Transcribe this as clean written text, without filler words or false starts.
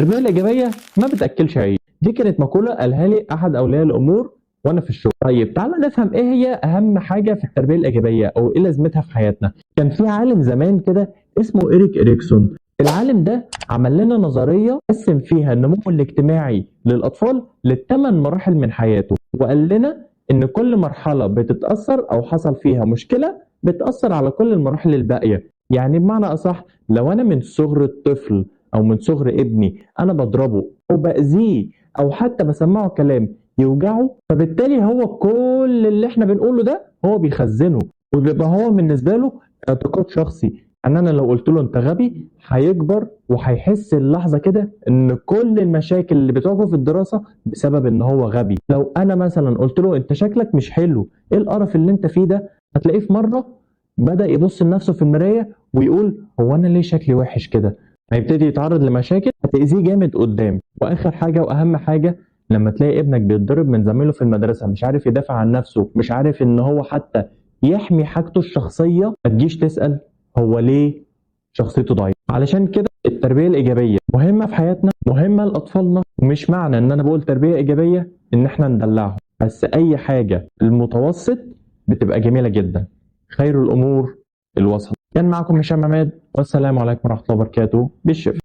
التربية الايجابية ما بتاكلش عيش. دي كانت مقولة قالها لي احد اولياء الامور وانا في الشغل. طيب تعالى نفهم ايه هي اهم حاجة في التربية الايجابية او ايه لازمتها في حياتنا. كان في عالم زمان كده اسمه إريك إريكسون. العالم ده عمل لنا نظرية قسم فيها النمو الاجتماعي للاطفال للثمان مراحل من حياته، وقال لنا ان كل مرحلة بتتاثر او حصل فيها مشكلة بتاثر على كل المراحل الباقية. يعني بمعنى اصح، لو انا من صغر الطفل او من صغر ابني انا بضربه او باذيه او حتى بسمعه كلام يوجعه، فبالتالي هو كل اللي احنا بنقوله ده هو بيخزنه، وبيبقى هو بالنسبة له اعتقاد شخصي. ان انا لو قلت له انت غبي هيكبر وهيحس اللحظة كده ان كل المشاكل اللي بتواجهه في الدراسة بسبب ان هو غبي. لو انا مثلا قلت له انت شكلك مش حلو، ايه القرف اللي انت فيه ده، هتلاقيه في مرة بدا يبص لنفسه في المراية ويقول هو انا ليه شكلي وحش كده، هيبتدي يتعرض لمشاكل هتأذيه جامد قدام. واخر حاجة واهم حاجة، لما تلاقي ابنك بيتضرب من زميله في المدرسة، مش عارف يدافع عن نفسه، مش عارف ان هو حتى يحمي حاجته الشخصية، ما تجيش تسأل هو ليه شخصيته ضعيفة. علشان كده التربية الايجابية مهمة في حياتنا، مهمة لاطفالنا. ومش معنى ان انا بقول تربيه ايجابية ان احنا ندلعهم، بس اي حاجة المتوسط بتبقى جميلة جدا. خير الامور الوسط. كان معكم هشام عماد، والسلام عليكم ورحمة الله وبركاته. بالشفا.